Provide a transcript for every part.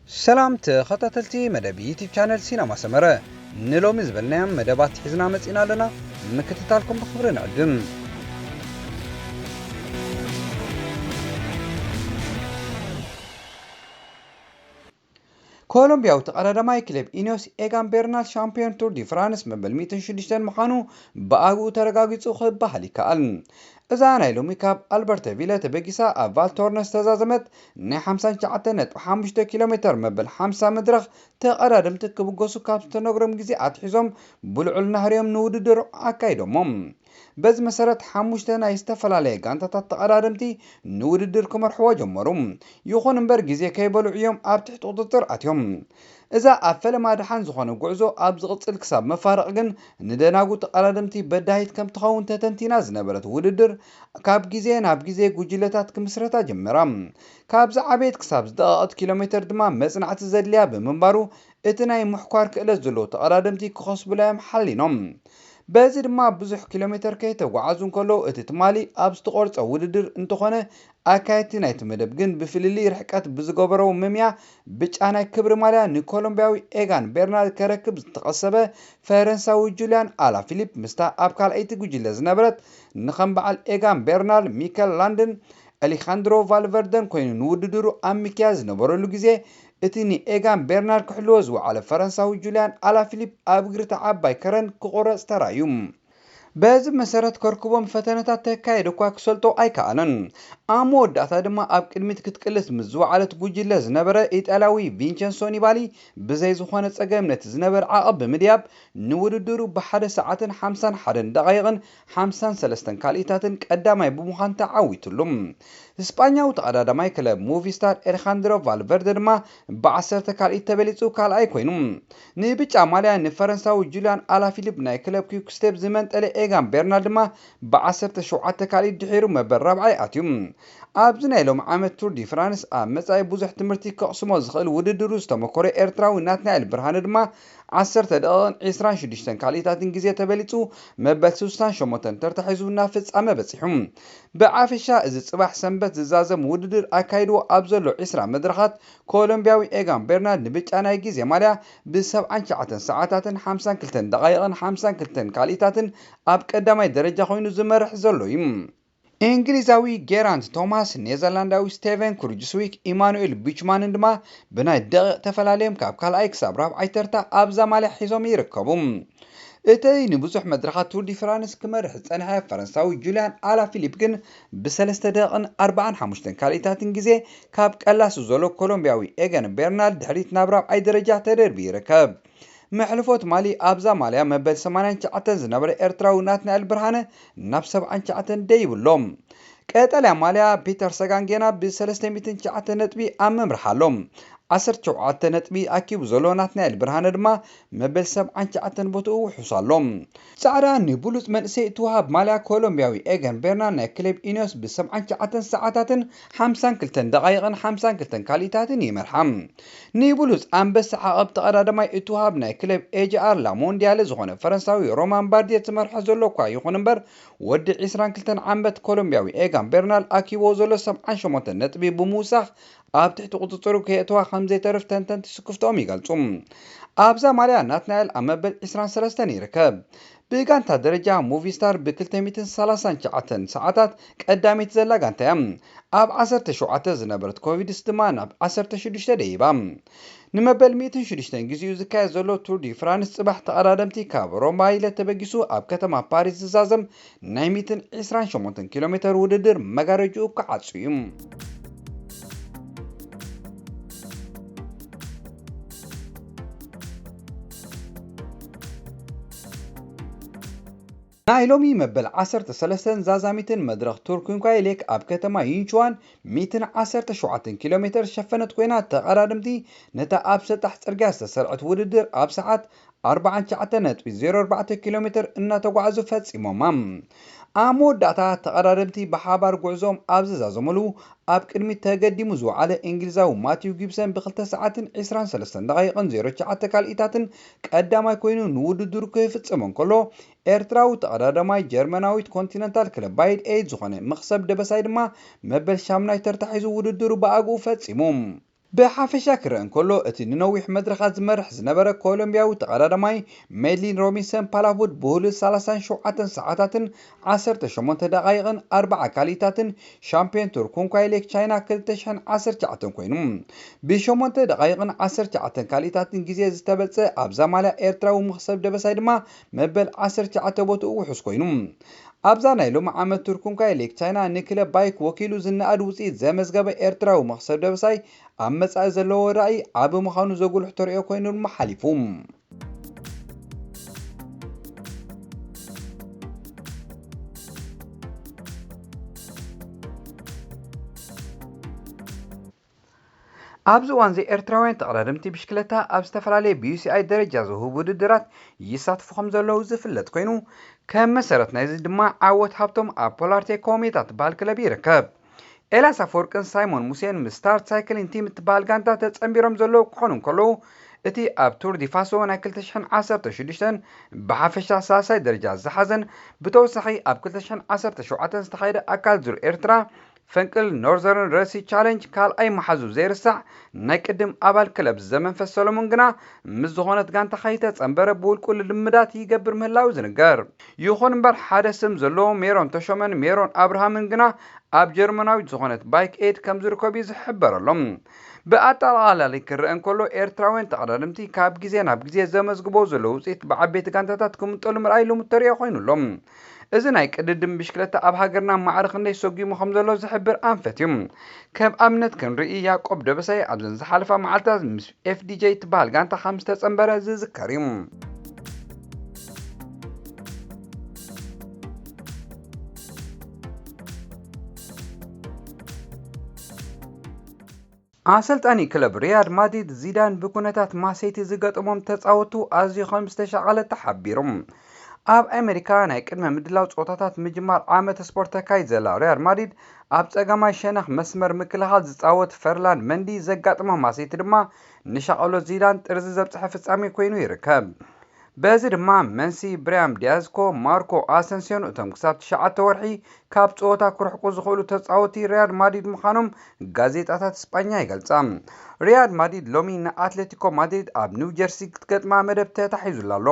ሰላም ተኸታተልቲ መደብ ዩቲብ ቻነል ሲነማ ሰመረ፣ ንሎሚ ዝበልናዮም መደባት ሒዝና መጺና ኣለና። ምክትታልኩም ብኽብሪ ንዕድም። ኮሎምቢያዊ ተቐዳዳማይ ክለብ ኢኒዮስ ኤጋን ቤርናል ሻምፒዮን ቱር ዲ ፍራንስ መበል ሚእትን ሽዱሽተን ምዃኑ ብኣግኡ ተረጋጊጹ ክበሃል ይከኣል። እዛ ናይ ሎሚ ካብ ኣልበርተቪለ ተበጊሳ ኣብ ቫልቶርነ ዝተዛዘመት ናይ ሓምሳን ትሽዓተን ነጥቢ ሓሙሽተ ኪሎ ሜተር መበል ሓምሳ መድረኽ ተቐዳደምቲ ክብገሱ ካብ ዝተነግሮም ግዜ ኣትሒዞም ብልዑል ናህርዮም ንውድድር ኣካይዶሞ። በዚ መሰረት ሓሙሽተ ናይ ዝተፈላለየ ጋንታታት ተቐዳደምቲ ንውድድር ክመርሕዎ ጀመሩ። ይኹን እምበር ግዜ ከይበልዑ እዮም ኣብ ትሕቲ ቁጽጽር ኣትዮም። እዛ ኣብ ፈለማ ደሓን ዝኾነ ጉዕዞ ኣብ ዝቕጽል ክሳብ መፋርቕ ግን ንደናጉ ተቐዳደምቲ በዳሂት ከም ትኸውን ተተንቲና ዝነበረት ውድድር ካብ ግዜ ናብ ግዜ ጉጅለታት ክምስረታ ጀመራ። ካብ ዝዓበየት ክሳብ ዝደቐቐት ኪሎ ሜተር ድማ መጽናዕቲ ዘድልያ ብምንባሩ እቲ ናይ ምሕኳር ክእለት ዘለዎ ተቐዳደምቲ ክኸስቡላ እዮም ሓሊኖም። በዚ ድማ ብዙሕ ኪሎ ሜተር ከይተጓዓዙ እንከለዉ እቲ ትማሊ ኣብ ዝተቖርጸ ውድድር እንተኾነ ኣካየድቲ ናይቲ መደብ ግን ብፍልልይ ርሕቀት ብዝገበረዎ መምያ ብጫ ናይ ክብሪ ማልያ ንኮሎምቢያዊ ኤጋን ቤርናል ከረክብ ዝተቐሰበ ፈረንሳዊ ጁልያን ኣላ ፊሊፕ ምስታ ኣብ ካልኣይቲ ጉጅለ ዝነበረት ንኸም በዓል ኤጋን ቤርናል፣ ሚከል ላንድን ኣሌኻንድሮ ቫልቨርደን ኮይኑ ንውድድሩ ኣብ ምክያድ ዝነበረሉ ግዜ እቲ ንኤጋን ቤርናል ክሕልዎ ዝወዓለ ፈረንሳዊ ጁልያን ኣላ ፊሊፕ ኣብ እግሪ እታ ዓባይ ከረን ክቑረጽ ተራእዩ። በዚ መሰረት ከርክቦም ፈተነታት ተካየደ እኳ ክሰልጦ ኣይከኣለን። ኣብ መወዳእታ ድማ ኣብ ቅድሚት ክትቅልስ ምስ ዝወዓለት ጉጅለ ዝነበረ ኢጣልያዊ ቪንቸንሶ ኒባሊ ብዘይ ዝኾነ ጸገም ነቲ ዝነበረ ዓቐብ ብምድያብ ንውድድሩ ብሓደ ሰዓትን ሓምሳን ሓደን ደቓይቕን ሓምሳን ሰለስተን ካልኢታትን ቀዳማይ ብምዃን ተዓዊትሉ። ስጳኛዊ ተቐዳዳማይ ክለብ ሙቪስታር ኤሌኻንድሮ ቫልቨርደ ድማ ብዓሰርተ ካልኢት ተበሊጹ ካልኣይ ኮይኑ። ንብጫ ማልያ ንፈረንሳዊ ጁልያን ኣላፊሊፕ ናይ ክለብ ኪውክስቴፕ ዝመንጠለ ኤጋን ቤርናል ድማ ብዓሰርተ ሸውዓተ ካልኢት ድሒሩ መበል ራብዓይ ኣትዩ። ኣብዚ ናይ ሎሚ ዓመት ቱር ዲ ፍራንስ ኣብ መጻኢ ብዙሕ ትምህርቲ ከቕስሞ ዝኽእል ውድድሩ ዝተመኮረ ኤርትራዊ ናትናኤል ብርሃነ ድማ ዓሰርተ ደቂቕን ዕስራን ሽዱሽተን ካልኢታትን ግዜ ተበሊጹ መበል ስሳን ሸሞንተን ተርታ ሒዙ ናብ ፍጻመ በጺሑ። ብዓፈሻ እዚ ጽባሕ ሰንበት ዝዛዘም ውድድር ኣካይድዎ ኣብ ዘሎ ዕስራ መድረኻት ኮሎምቢያዊ ኤጋን ቤርናል ንብጫ ናይ ግዜ ማልያ ብሰብዓን ትሽዓተን ሰዓታትን ሓምሳን ክልተን ደቓይቕን ሓምሳን ክልተን ካልኢታትን ኣብ ቀዳማይ ደረጃ ኮይኑ ዝመርሕ ዘሎ እዩ። እንግሊዛዊ ጌራንት ቶማስ፣ ኔዘርላንዳዊ ስቴቨን ክሩጅስዊክ፣ ኢማኑኤል ቡችማንን ድማ ብናይ ደቂቕ ተፈላለዮም ካብ ካልኣይ ክሳብ ራብዓይ ተርታ ኣብዛ ማልያ ሒዞም ይርከቡ። እቲ ንብዙሕ መድረኻት ቱር ዲ ፍራንስ ክመርሕ ዝጸንሐ ፈረንሳዊ ጁልያን ኣላ ፊሊፕ ግን ብሰለስተ ደቂቕን ኣርባዓን ሓሙሽተን ካልኢታትን ግዜ ካብ ቀላሱ ዘሎ ኮሎምቢያዊ ኤገን ቤርናል ድሕሪት ናብ ራብዓይ ደረጃ ተደርቢ ይርከብ። መሕልፎ ትማሊ ኣብዛ ማልያ መበል ሰማንያን ትሽዓተን ዝነበረ ኤርትራዊ ናትናኤል ብርሃነ ናብ ሰብዓን ትሽዓተን ደይቡ ኣሎ። ቀጠልያ ማልያ ፒተር ሰጋን ጌና ብ ሰለስተ ሚእትን ትሽዓተ ነጥቢ ኣብ ምምራሕ ኣሎ። ዓሰርተ ሸውዓተ ነጥቢ ኣኪቡ ዘሎ ናትናኤል ብርሃነ ድማ መበል ሰብዓን ትሽዓተን ቦትኡ ውሑስ ኣሎ። ጻዕዳ ንብሉጽ መንእሰይ እትወሃብ ማልያ ኮሎምቢያዊ ኤገን ቤርናል ናይ ክለብ ኢኒዮስ ብ ሰብዓን ትሽዓተን ሰዓታትን ሓምሳን ክልተን ደቓይቕን ሓምሳን ክልተን ካልኢታትን ይመርሓ። ንብሉጽ ኣንበሳ ዓቐብ ተቐዳዳማይ እትወሃብ ናይ ክለብ ኤ ጂ ኣር ላ ሞንዲያለ ዝኾነ ፈረንሳዊ ሮማን ባርድየ ዝመርሖ ዘሎ እኳ ይኹን እምበር፣ ወዲ ዕስራን ክልተን ዓመት ኮሎምቢያዊ ኤጋን ቤርናል ኣኪብዎ ዘሎ ሰብዓን ሸሞንተን ነጥቢ ብምውሳኽ ኣብ ትሕቲ ቁጽጽሩ ከየእተዋ ከም ዘይተርፍ ተንተንቲ ስክፍትኦም ይገልጹ። ኣብዛ ማልያ ናትናኤል ኣብ መበል ዕስራን ሰለስተን ይርከብ። ብጋንታ ደረጃ ሙቪስታር ብ ክልተ ሚእትን ሰላሳን ትሽዓተን ሰዓታት ቀዳመይቲ ዘላ ጋንታ እያ። ኣብ ዓሰርተ ሸውዓተ ዝነበረት ኮቪድስ ድማ ናብ ዓሰርተ ሽዱሽተ ደይባ። ንመበል ሚእትን ሽዱሽተን ግዜኡ ዝካየድ ዘሎ ቱር ዲ ፍራንስ ጽባሕ ተቐዳደምቲ ካብ ሮማ ኢለ ተበጊሱ ኣብ ከተማ ፓሪስ ዝዛዘም ናይ ሚእትን ዕስራን ሸሞንተን ኪሎ ሜተር ውድድር መጋረጅኡ ክዓጹ እዩ። ናይ ሎሚ መበል ዓሰርተ ሰለስተን ዛዛሚትን መድረኽ ቱር ኩንኳይ ሌክ ኣብ ከተማ ዩንቹዋን ሚእትን ዓሰርተ ሸውዓተን ኪሎ ሜተር ዝሸፈነት ኮይና፣ ተቐዳደምቲ ነታ ኣብ ሰጣሕ ጽርግያ ዝተሰርዐት ውድድር ኣብ ሰዓት ኣርባዓን ትሽዓተን ነጥቢ ዜሮ ኣርባዕተ ኪሎ ሜተር እናተጓዕዙ ፈጺሞማ። ኣብ መወዳእታ ተቐዳደምቲ ብሓባር ጉዕዞኦም ኣብ ዝዛዘሙሉ፣ ኣብ ቅድሚት ተገዲሙ ዝወዓለ እንግሊዛዊ ማቲው ጊብሰን ብክልተ ሰዓትን ዕስራን ሰለስተን ደቓይቕን ዜሮ ትሽዓተ ካልኢታትን ቀዳማይ ኮይኑ ንውድድሩ ክፍጽም እንከሎ፣ ኤርትራዊ ተቐዳዳማይ ጀርመናዊት ኮንቲነንታል ክለብ ባይድ ኤይድ ዝኾነ መኽሰብ ደበሳይ ድማ መበል ሻምናይ ተርታ ሒዙ ውድድሩ ብኣግኡ ፈጺሙ። ብሓፈሻ ክረአ እንከሎ፣ እቲ ንነዊሕ መድረኻት ዝመርሕ ዝነበረ ኮሎምብያዊ ተቐዳዳማይ ሜድሊን ሮቢንሰን ፓላፉድ ብህሉት ሰላሳን ሸውዓተን ሰዓታትን ዓሰርተ ሸሞንተ ደቓይቕን ኣርባዓ ካልኢታትን ሻምፒዮን ቱር ኩንኳይ ሌክ ቻይና ክልተ ሽሕን ዓሰርተ ትሽዓተን ኮይኑ። ብሸሞንተ ደቓይቕን ዓሰርተ ትሽዓተን ካልኢታትን ግዜ ዝተበልጸ ኣብዛ ማልያ ኤርትራዊ መኽሰብ ደበሳይ ድማ መበል ዓሰርተ ትሽዓተ ቦትኡ ውሑስ ኮይኑ። ኣብዛ ናይ ሎሚ ዓመት ቱር ኩንኳይ ሌክ ቻይና ንክለብ ባይክ ወኪሉ ዝነኣድ ውጽኢት ዘመዝገበ ኤርትራዊ መኽሰብ ደበሳይ ኣብ መጻኢ ዘለዎ ራእይ ዓቢ ምዃኑ ዘጉልሕ ተርእዮ ኮይኑ ድማ ሓሊፉ። ኣብዚ እዋን እዚ ኤርትራውያን ተቐዳደምቲ ብሽክለታ ኣብ ዝተፈላለየ ቢ ዩ ሲ ኣይ ደረጃ ዝህቡ ውድድራት ይሳተፉ ከም ዘለዉ ዝፍለጥ ኮይኑ፣ ከም መሰረት ናይዚ ድማ ዓወት ሃብቶም ኣብ ፖላርቴ ኮሜታ ትበሃል ክለብ ይርከብ። ኤልያስ ኣፈወርቅን ሳይሞን ሙሴን ምስ ስታርት ሳይክሊንግ ቲም እትበሃል ጋንታ ተጸንቢሮም ዘለዉ ክኾኑ እንከለዉ፣ እቲ ኣብ ቱር ዲ ፋሶ ናይ ክልተ ሽሕን ዓሰርተ ሽዱሽተን ብሓፈሻ ሳልሳይ ደረጃ ዝሓዘን ብተወሳኺ ኣብ ክልተ ሽሕን ዓሰርተ ሸውዓተን ዝተኻየደ ኣካል ዙር ኤርትራ ፈንቅል ኖርዘርን ረሲ ቻለንጅ ካልኣይ መሓዙ ዘይርሳዕ ናይ ቅድም ኣባል ክለብ ዘመንፈስ ሰሎሞን ግና ምስ ዝኾነት ጋንታ ከይተጸንበረ ብውልቁ ልምዳት ይገብር ምህላው ዝንገር። ይኹን እምበር ሓደ ስም ዘለዎ ሜሮን ተሾመን ሜሮን ኣብርሃምን ግና ኣብ ጀርመናዊት ዝኾነት ባይክ ኤድ ከም ዝርከቡ እዩ ዝሕበረሎም። ብኣጠቓላሊ ክረአ እንከሎ ኤርትራውያን ተቐዳደምቲ ካብ ግዜ ናብ ግዜ ዘመዝግቦ ዘሎ ውፅኢት ብዓበይቲ ጋንታታት ክምጠሉ ምርኣይ ልሙድ ተርእዮ ኮይኑ ኣሎ። እዚ ናይ ቅድድም ብሽክለታ ኣብ ሃገርና ማዕረ ክንደይ ሰጒሙ ከም ዘሎ ዝሕብር ኣንፈት እዩ። ከም ኣብነት ክንርኢ ያዕቆብ ደበሳይ ኣብዘን ዝሓለፋ መዓልታት ምስ ኤፍ ዲ ጄ ትበሃል ጋንታ ከም ዝተጸንበረ ዝዝከር እዩ። ኣሰልጣኒ ክለብ ሪያድ ማድሪድ ዚዳን ብኩነታት ማሴቲ ዝገጠሞም ተጻወቱ ኣዝዩ ከም ዝተሻቐለ ተሓቢሩ። ኣብ ኣሜሪካ ናይ ቅድመ ምድላው ጸወታታት ምጅማር ዓመት ስፖርት ተካይድ ዘላ ሪያድ ማድሪድ ኣብ ጸጋማይ ሸነኽ መስመር ምክልኻል ዝጻወት ፈርላንድ መንዲ ዘጋጥሞ ማሴቲ ድማ ንሻቐሎ ዚዳን ጥርዚ ዘብጽሐ ፍጻሜ ኮይኑ ይርከብ። በዚ ድማ መንሲ፣ ብሪያም ዲያዝኮ፣ ማርኮ ኣሰንሲዮን እቶም ክሳብ ትሽዓተ ወርሒ ካብ ጸወታ ክርሕቁ ዝኽእሉ ተጻወቲ ሪያል ማድሪድ ምዃኖም ጋዜጣታት ስጳኛ ይገልጻ። ሪያል ማድሪድ ሎሚ ንኣትሌቲኮ ማድሪድ ኣብ ኒው ጀርሲ ክትገጥማ መደብ ተታሒዙላ ኣሎ።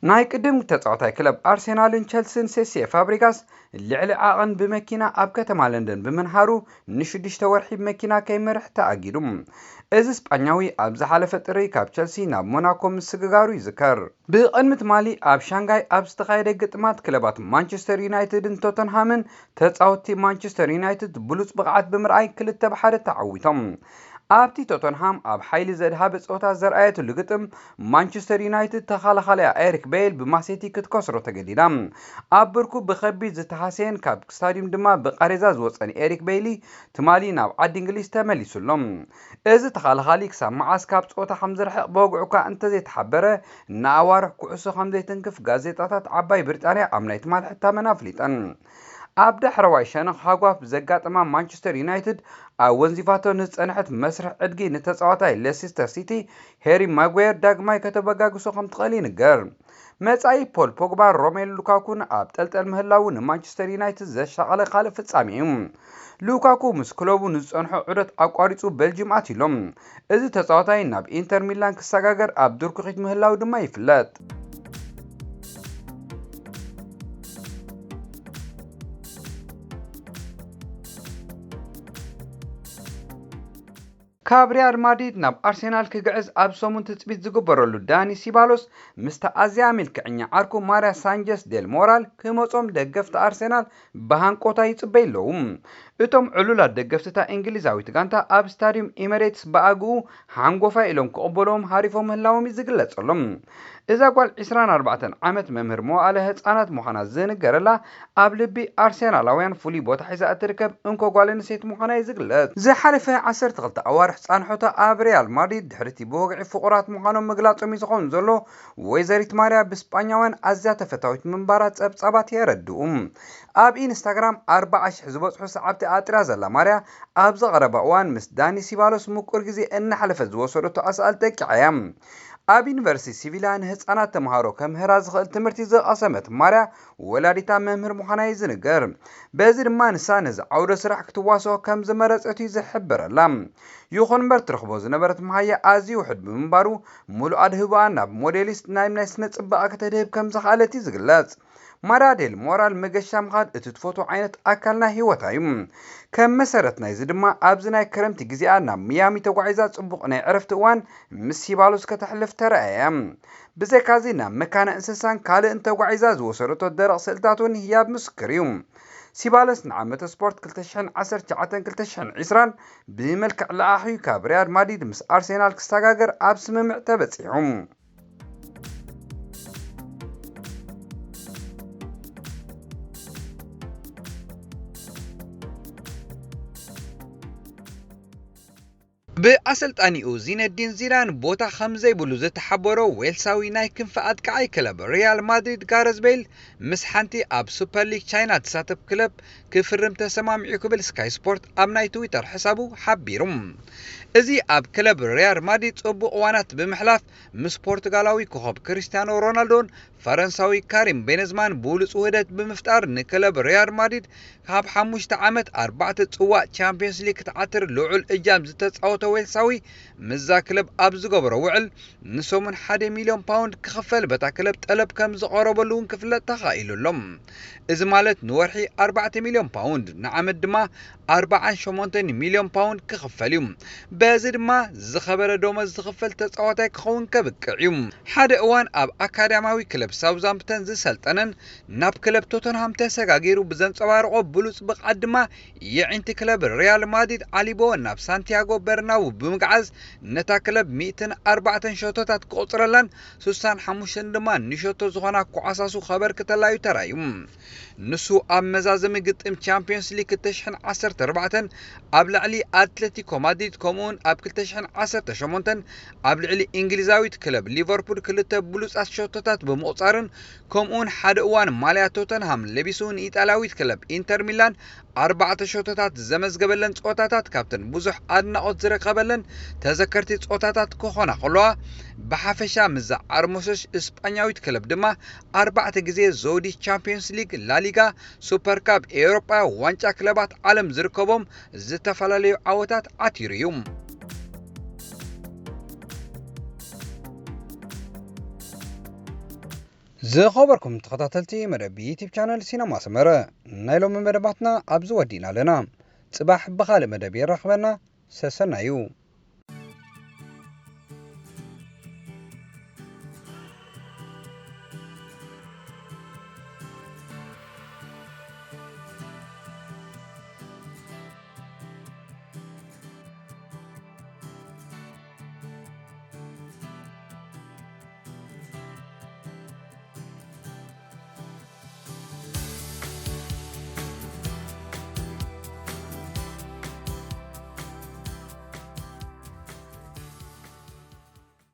ናይ ቅድም ተጻዋታይ ክለብ ኣርሴናልን ቸልሲን ሴሴ ፋብሪጋስ ልዕሊ ዓቐን ብመኪና ኣብ ከተማ ለንደን ብምንሃሩ ንሽዱሽተ ወርሒ ብመኪና ከይመርሕ ተኣጊዱ። እዚ ስጳኛዊ ኣብ ዝሓለፈ ጥሪ ካብ ቸልሲ ናብ ሞናኮ ምስግጋሩ ይዝከር። ብቕድሚ ትማሊ ኣብ ሻንጋይ ኣብ ዝተኻየደ ግጥማት ክለባት ማንቸስተር ዩናይትድን ቶተንሃምን ተጻወትቲ ማንቸስተር ዩናይትድ ብሉጽ ብቕዓት ብምርኣይ ክልተ ብሓደ ተዓዊቶም። ኣብቲ ቶተንሃም ኣብ ሓይሊ ዘድሃበ ጸወታ ዘርኣየትሉ ግጥም ማንቸስተር ዩናይትድ ተኸላኻሊኣ ኤሪክ ቤይል ብማሴቲ ክትከስሮ ተገዲዳ። ኣብ ብርኩ ብኸቢድ ዝተሃሰየን ካብ ስታዲዩም ድማ ብቃሬዛ ዝወጸን ኤሪክ ቤይሊ ትማሊ ናብ ዓዲ እንግሊዝ ተመሊሱ ኣሎ። እዚ ተኸላኻሊ ክሳብ መዓስ ካብ ጸወታ ከም ዝርሕቕ ብወግዒ እኳ እንተዘይተሓበረ፣ ንኣዋርሕ ኩዕሶ ከም ዘይትንክፍ ጋዜጣታት ዓባይ ብሪጣንያ ኣብ ናይ ትማሊ ሕታመን ኣፍሊጠን። ኣብ ዳሕረዋይ ሸነኽ ሃጓፍ ዘጋጠማ ማንቸስተር ዩናይትድ ኣወንዚፋቶ ንዝጸንሐት መስርሕ ዕድጊ ንተጻዋታይ ሌሲስተር ሲቲ ሄሪ ማጓየር ዳግማይ ከተበጋግሶ ከም ትኽእል ይንገር። መጻኢ ፖል ፖግባን ሮሜሉ ሉካኩን ኣብ ጠልጠል ምህላዉ ንማንቸስተር ዩናይትድ ዘሻቐለ ካልእ ፍጻሜ እዩ። ሉካኩ ምስ ክለቡ ንዝጸንሖ ዑደት ኣቋሪጹ ቤልጅም ኣትዩ ኣሎ። እዚ ተጻዋታይ ናብ ኢንተር ሚላን ክሰጋገር ኣብ ድርኩኺት ምህላዉ ድማ ይፍለጥ። ካብ ሪያል ማድሪድ ናብ ኣርሴናል ክግዕዝ ኣብ ሰሙን ትጽቢት ዝግበረሉ ዳኒ ሲባሎስ ምስታ ኣዝያ ምልክዕኛ ዓርኩ ማርያ ሳንጀስ ዴል ሞራል ክመጾም ደገፍቲ ኣርሴናል ብሃንቆታ ይጽበዩ ኣለዉ። እቶም ዕሉላት ደገፍቲ እታ እንግሊዛዊት ጋንታ ኣብ ስታድዩም ኢሚሬትስ ብኣግኡ ሓንጎፋይ ኢሎም ክቕበልዎም ሃሪፎም ምህላዎም እዩ ዝግለጸሎም። እዛ ጓል ዕስራን ኣርባዕተን ዓመት መምህር መዋእለ ህጻናት ምዃና ዝንገረላ ኣብ ልቢ ኣርሴናላውያን ፍሉይ ቦታ ሒዛ እትርከብ እንኮ ጓል ኣንስተይቲ ምዃና እዩ ዝግለጽ። ዝሓለፈ ዓሰርተ ክልተ ኣዋርሕ ጻንሖታ ኣብ ሪያል ማድሪድ ድሕሪ እቲ ብወግዒ ፍቑራት ምዃኖም ምግላጾም እዩ ዝኸውን ዘሎ። ወይዘሪት ማርያ ብስጳኛውያን ኣዝያ ተፈታዊት ምንባራ ጸብጻባት የረድኡ። ኣብ ኢንስታግራም ኣርባዓ ሽሕ ዝበጽሑ ሰዓብቲ ኣጥርያ ዘላ ማርያ ኣብዚ ቀረባ እዋን ምስ ዳኒ ሲባሎስ ምቁር ግዜ እናሓለፈት ዝወሰደቶ ኣስኣል ጠቂዓ እያ። ኣብ ዩኒቨርሲቲ ሲቪላ ንህፃናት ተምሃሮ ከምህራ ዝኽእል ትምህርቲ ዝቐሰመት ማርያ፣ ወላዲታ መምህር ምዃና እዩ ዝንገር። በዚ ድማ ንሳ ነዚ ዓውደ ስራሕ ክትዋስኦ ከም ዝመረፀት እዩ ዝሕብረላ። ይኹን እምበር ትረኽቦ ዝነበረት መሃያ ኣዝዩ ውሑድ ብምንባሩ፣ ሙሉእ ኣድህቦኣ ናብ ሞዴሊስት ናይ ናይ ስነ ፅባቐ ከተድህብ ከም ዝኸኣለት እዩ ዝግለጽ። ማራ ዴል ሞራል መገሻ ምኻድ እቲ ትፈትዎ ዓይነት ኣካል ናይ ህይወታ እዩ። ከም መሰረት ናይዚ ድማ ኣብዚ ናይ ክረምቲ ግዜኣ ናብ ሚያሚ ተጓዒዛ ጽቡቕ ናይ ዕረፍቲ እዋን ምስ ሲባሎስ ከተሕልፍ ተራእያ። ብዘይካዚ ናብ መካነ እንስሳን ካልእን ተጓዒዛ ዝወሰደቶ ደረቕ ስእልታት እውን ህያብ ምስክር እዩ። ሲባሎስ ንዓመተ ስፖርት ክልተ ሽሕን ዓሰርተ ትሽዓተን ክልተ ሽሕን ዕስራን ብመልክዕ ለኣኺ ካብ ሪያል ማድሪድ ምስ ኣርሴናል ክሰጋገር ኣብ ስምምዕ ተበጺሑ። ብኣሰልጣኒኡ ዚነዲን ዚዳን ቦታ ከም ዘይብሉ ዝተሓበሮ ዌልሳዊ ናይ ክንፊ ኣጥቃዓይ ክለብ ሪያል ማድሪድ ጋረዝ ቤል ምስ ሓንቲ ኣብ ሱፐር ሊግ ቻይና ትሳተፍ ክለብ ክፍርም ተሰማሚዑ ክብል ስካይ ስፖርት ኣብ ናይ ትዊተር ሕሳቡ ሓቢሩ። እዚ ኣብ ክለብ ሪያል ማድሪድ ጽቡቕ እዋናት ብምሕላፍ ምስ ፖርቱጋላዊ ኮኸብ ክርስቲያኖ ሮናልዶን ፈረንሳዊ ካሪም ቤንዝማን ብሉጽ ውህደት ብምፍጣር ንክለብ ሪያል ማድሪድ ካብ ሓሙሽተ ዓመት ኣርባዕተ ጽዋእ ቻምፒዮንስ ሊግ ክትዓትር ልዑል እጃም ዝተጻወተ ዌልሳዊ ምስዛ ክለብ ኣብ ዝገበሮ ውዕል ንሰሙን ሓደ ሚልዮን ፓውንድ ክኽፈል በታ ክለብ ጠለብ ከም ዝቐረበሉ እውን ክፍለጥ ተኻኢሉ ኣሎ። እዚ ማለት ንወርሒ ኣርባዕተ ሚልዮን ፓውንድ፣ ንዓመት ድማ ኣርባዓን ሸሞንተን ሚልዮን ፓውንድ ክኽፈል እዩ። በዚ ድማ ዝኸበረ ደሞዝ ዝኽፈል ተጻዋታይ ክኸውን ከብቅዕ እዩ። ሓደ እዋን ኣብ ኣካዳሚያዊ ክለብ ሳውዛምፕተን ዝሰልጠነን ናብ ክለብ ቶተንሃም ተሰጋጊሩ ብዘንጸባረቖ ብሉጽ ብቕዓት ድማ የዒንቲ ክለብ ሪያል ማድሪድ ዓሊቦ ናብ ሳንቲያጎ በርናቡ ብምግዓዝ ነታ ክለብ ሚእትን ኣርባዕተን ሸቶታት ክቑጽረላን ሱሳን ሓሙሽተን ድማ ንሸቶ ዝኾና ክዓሳሱ ከበርክተላ እዩ ተራእዩ። ንሱ ኣብ መዛዘሚ ግጥም ቻምፒዮንስ ሊግ ክልተ ሽሕን ዓሰርተ ኣርባዕተን ኣብ ልዕሊ ኣትሌቲኮ ማድሪድ ከምኡውን ኣብ ክልተ ሽሕን ዓሰርተ ሸሞንተን ኣብ ልዕሊ እንግሊዛዊት ክለብ ሊቨርፑል ክልተ ብሉጻት ሸቶታት ብምቑጻርን ከምኡውን ሓደ እዋን ማልያ ቶተንሃም ለቢሱ ንኢጣልያዊት ክለብ ኢንተር ሚላን ኣርባዕተ ሸቶታት ዘመዝገበለን ጸወታታት ካብተን ብዙሕ ኣድናቖት ዝረኸበለን ተዘከርቲ ጸወታታት ክኾና ከለዋ፣ ብሓፈሻ ምስዛ ዓርሞሸሽ እስጳኛዊት ክለብ ድማ ኣርባዕተ ግዜ ዘውዲ ቻምፒዮንስ ሊግ፣ ላሊጋ፣ ሱፐር ካፕ ኤውሮጳ፣ ዋንጫ ክለባት ዓለም ዝርከቦም ዝተፈላለዩ ዓወታት ዓቲሩ እዩ። ዝኸበርኩም ተኸታተልቲ መደብ ዩቲብ ቻነል ሲነማ ሰመረ፣ ናይ ሎሚ መደባትና ኣብዚ ወዲእና ኣለና። ጽባሕ ብኻልእ መደብ የራኽበና። ሰሰናዩ።